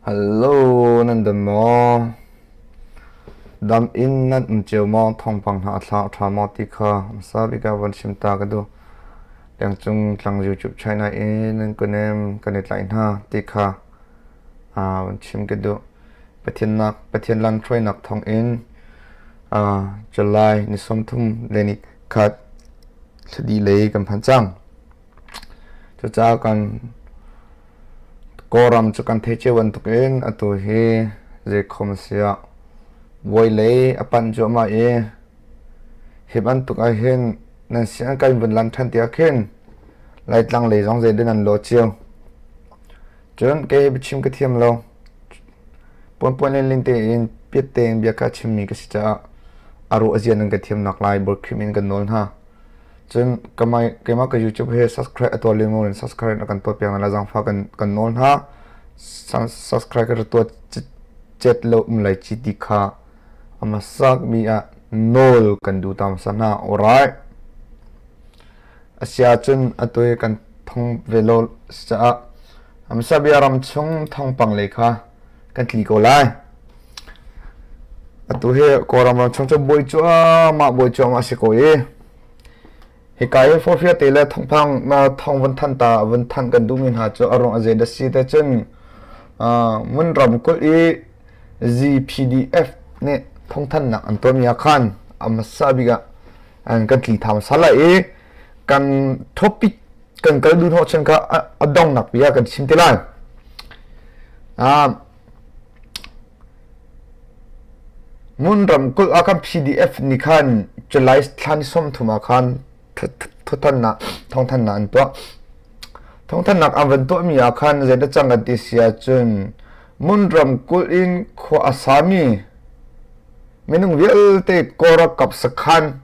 Hallo, nan dam maw? Dam in nan um cio maw? Thawngpang hna a thla a ṭha maw ti kha hmasa bik ah von chim ta ka duh. Lengcung tlang YouTube China in nan kunem kan i tlaih hna ti kha von chim ka duh. Pathian nak Pathian lam hruainak thawng in July ni 30 le ni khat thla lei kan phan cang. Cucaah kan Kawlram cu kan theih cio bantukin atu hi zeikhom a si ah vawilei a panh cuahmah i hi bantuk ahhin nan sin an kan vun lan ṭhan tiah khin Laitlang lei zong zeidah nan lawh cio. Cun kei hi biachim ka thiam lo. Puanpuan lenling tein piat tein bia ka chimmi ka si caah a ruah zia nan ka thiamnak lai Bawikhrim in kan nawl hna. Cun keimah ka YouTube hi subscribe a tuah lengmang in subscribe na kan tuah piak na zaangfah kan kan nawl hna. Subscribe ka tuah cet lo um lai ci ti kha ama sak mi ah nawl kan duh tam sa hna. Alright. Asia cun atu hi kan thong ve lo caah amsa bia ram chung thongpang lei kha kan tli ko lai. Atu hi Kawlram ram chung cu buai cuahmah buai cuahmah si ko i hika hi forfia te le thongphang na thong vun than ta vun than kan duhmi hna cu a ruang a zei da si te cun mun ramkulh i ZPDF nih thongthannak an tuahmi ah khan a hmasa bik ah an kan tli tham sala i kan topic kan kal duh hnawh chan kha a dongnak bia kan chim te lai. Ngun ramkulh ah khan PDF nih khan July thla ni 30 ah khan thawthannak thawngthannak an tuah. Thawngthannak an van tuahmi ah khan zeidah cang kan ti si ahcun Mun ramkulh in khua a sami minung vialte Kawlralkap sakhan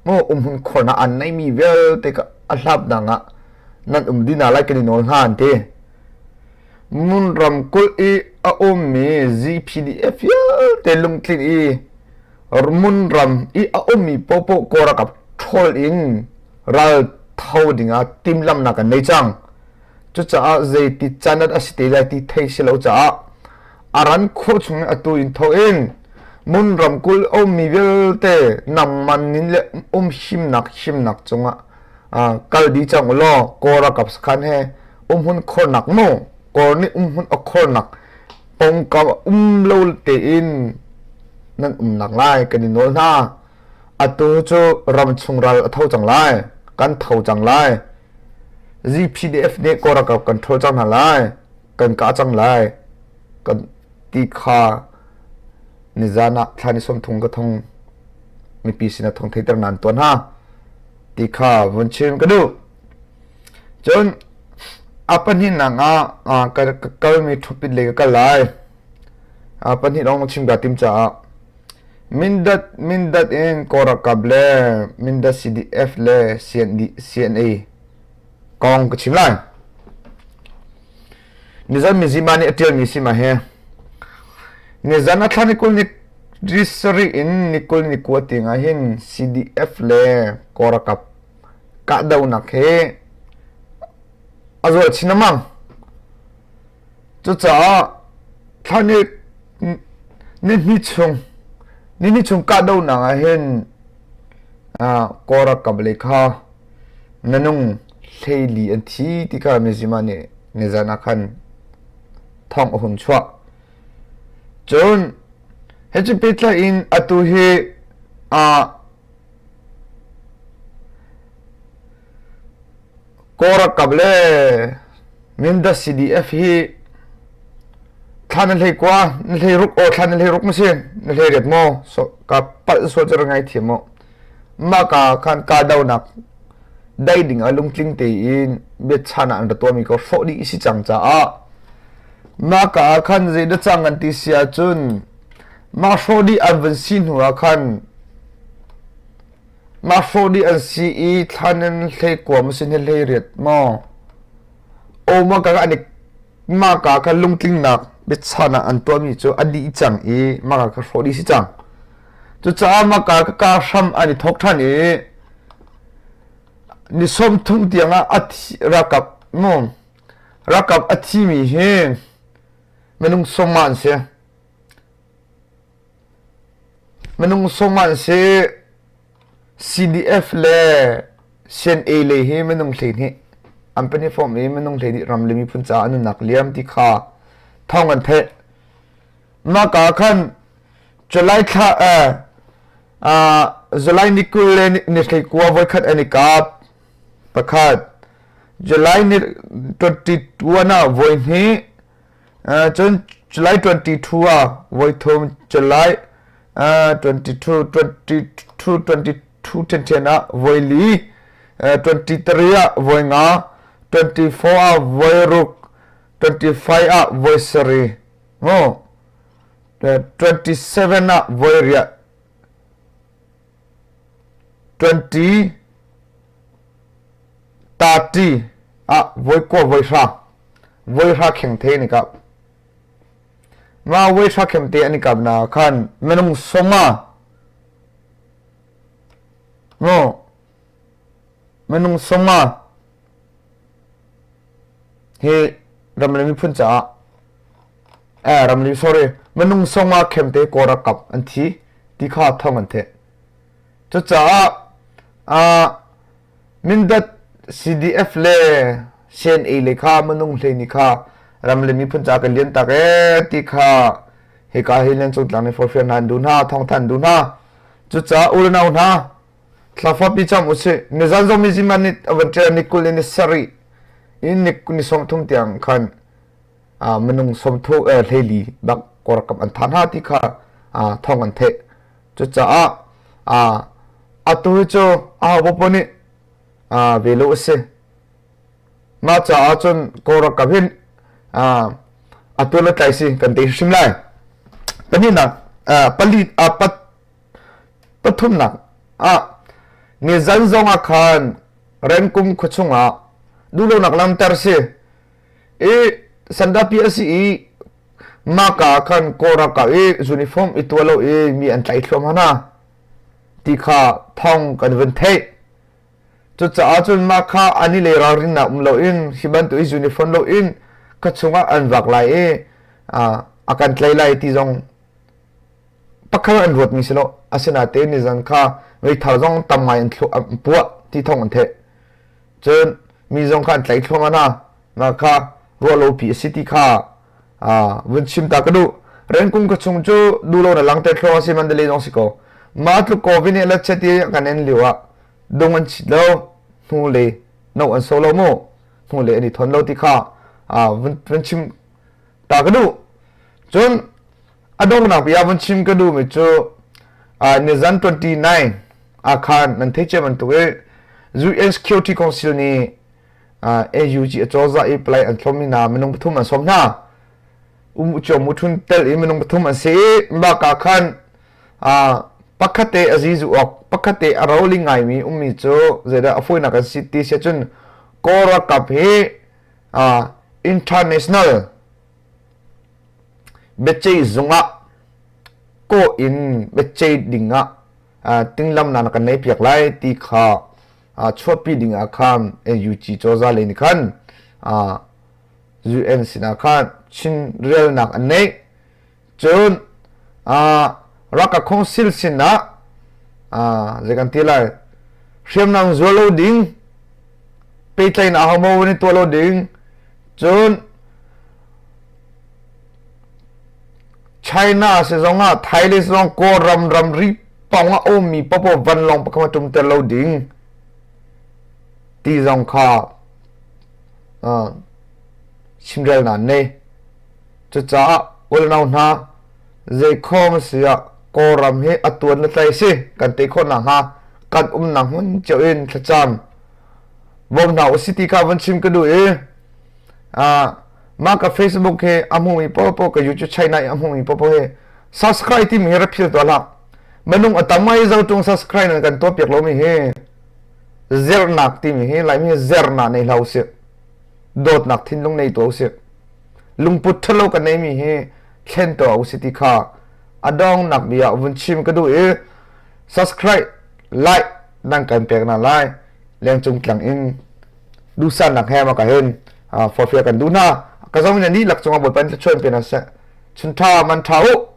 maw umhmun khornak an neimi vialte ka a hlap dang ah nan um dina lai kan i nawl hna an ti. Mun ramkulh i a ummi ZPDF vialte lungtlin i mun ram i a ummi paohpaoh Kawlralkap ṭhawl in ral tho dingah timhlamhnak an nei cang. Cucaah zeiti can a si te lai ti thei si lo caah a ran khawh chung in atu in tho in mun ramkulh a ummi vialte nangman nin le um himnak himnak cungah kal dih cang u law Kawl ralkap sakhan he umhmun khornak mu Kawl nih umhmun a khornak pongkam um lo tein nan umnak lai kan i nawl hna atu cu ramchung ral a tho cang lai kan tho cang lai ZPDF nih Kawl ralkap kan ṭhawl cang hna lai kan kah cang lai kan ti kha nizan ah thla ni 30 ka thong mipi sinah thong theiter nan tuan ha ti kha vun chim ka duh. Cun a pahnihnak ah ka kalmi ṭhutpit lei ka kal lai. A pahnih lawng chim ka tim caah Mindat Mindat in Kawlralkap le Mindat CDF le CND, CNA kong ka chim lai. Nizan Mizima nih a ṭialmi si ma hi. Nizan a thla ni 20 ni sarih in ni 20 ni kua tiang ah hin CDF le Kawlralkap kahdohnak hi a zual chin lengmang. Cucaah thla ni ni hnih chung ni hnih chung kahdohnak ah hin Kawlralkap lei kha minung 14 an thi ti kha Mizima nih nizan ah khan thawng a hun chuah. Cun hi cu pehtlaih in atu hi Kawl ralkap le Mindat CDF hi thla na hlei kua na hlei ruk aw thla na hlei ruk ma si na hlei riat maw so ka palh sual cu ra ngai thiam maw mah ka khan kahdohnak dai ding ah lungtling tein biachan ah an ra tuahmi ko hrawh dih si cang caah mah ka ah khan zeidah cang an ti si ahcun mah hrawh dih an van si hnu ah khan mah hrawh dih an si i thlan in hlei kua ma sin hi hlei riat maw o mah ka an i mah ka kha lungtlingnak biachan ah an tuahmi cu a dih cang i mah ka kha hrawh dih si cang Cucaah maka ka kaa hram an i thawk ṭhan i ni 30 tiangah a thi, ralkap mu ralkap a thimi hi Minung sawma an si. Minung sawma an si. CDF le CNA lei hi minung 12 an pahnih fawm i minung 12 ram le miphun caah an nunnak liam ti kha thawng an theih. Mah ka khan July thla July ni 20 le ni 29 voikhat an i kap. Pakhat. July ni 21 ah voihnih cun July 22 ah voithum July 22 22 22 ṭhianṭhian ah voili 23 ah voinga 24 ah voiruk 25 ah voisarih 27 ah voiriah 20 30 ah voikua voihra voihra kheng the ni kap ma voihra khem te ani kap na khan minung soma no minung soma hi ram le miphun caah eh ram le sorry minung soma khem te kawra kap an thi ti kha thong an the Cucaah Mindat CDF le CNA le kha minung hlei nih kha ram le miphun ca kan lian tak ee ti kha hika hi Lian Cung Tlang nih forhfial hna an duh hna, thawngtha an duh hna. Cucaah u le nau hna, thlafapi cam usih. Nizan zong miziman nih a van ṭial ni 20 in ni sarih in ni 30 tiang khan minung sawmthu 14 bak kawlram an tha hna ti kha thawng an theih. Cucaah atu hi cu ahopaoh nih ve lo a si. Mah caah cun Kawl ralkap hin atu le tlai si kan te hrim lai. Pahnihnak pali pathumnak ah nizan zong ah khan Rengkum khuachung ah duhlonak lamter si. I sandapi a si i maka khan Kawl ralkap i uniform i tuah lo i mi an tlaih thluahmah hna ti kha thawng kan vun theih. Cucaah cun mah kha an i lei ralrinnak um loin hi bantuk i uniform loin kha chungah an vak lai i a kan tlai lai ti zong pakhat an ruatmi si lo. Asinain nizan kha meithal zong tam ngai an puah ti thawng an theih. Cun mi zong kha an tlaih thluahmah hna. Mah kha ruahlopi a si ti kha vun chim ta ka duh. Rengkung ka chung cu duhlo na langter thluahmah si Mandalay zong si ko. Mah tluk COVID nih let chet i kan en lio ah dung an chit lo, hnu le no an so lo mu, hnu le an i thon lo ti kha vun, vun chim ta ka duh. Cun a donghnak bia vun chim ka duhmi cu nizan 29 ah khan nan theih cia bantuk i UN Security Council nih AUG acozah i palai an thlawmmi hna minung pathum an sawm hna. Um cio muthun tel i minung pathum an si i mah ka khan pakhat te a zizu awk pakhat te a roli ngaimi ummi cu zeidah a fawinak an si ti si cun Kawl ralkap hi international biaceih zung ah kawh in biaceih ding ah tinglamnak na kan nei piak lai ti kha chuahpi ding ah khan NUG cozah lei nih khan UN sinah khan chinrelnak an neih. Cun ralkap council sinah zei kan ti lai hriamnam zual lo ding pehtlaihnak ahomaw nih tuah lo ding cun China si zongah Thailand si zong Kawlram ramri pawng ah a ummi paohpaoh vanlawng pakhat a ṭumter lo ding ti zong kha chimrelnak an nei. Cucaah unau hna zeikhawm a si ah Kawlram hi a tuan le tlai si kan tei khawh nakhnga kan umnak hmun cio in thlacam bawm hna usih ti kha vun chim ka duh i mah ka Facebook hi a hmumi paohpaoh ka YouTube channel i a hmumi paohpaoh hi subscribe timi hi rak phil tuah hlah. Minung a tam ai zo tung subscribe nan kan tuah piak lomi hi zernak timi hi Laimi hi zernak nei hlah usih. Dawtnak thinlung nei tuah usih. Lungput ṭhalo kan neimi hi thlen tuah usih ti kha a dongnak bia vun chim ka duh i subscribe like nan kan pek na lai lengcung tlang in duhsannak he ma ka hin forfia kan duh hna. Ka zong in ni lak cungah Bawipa in thluachuah in pe hna seh. Chun ṭha man ṭha u.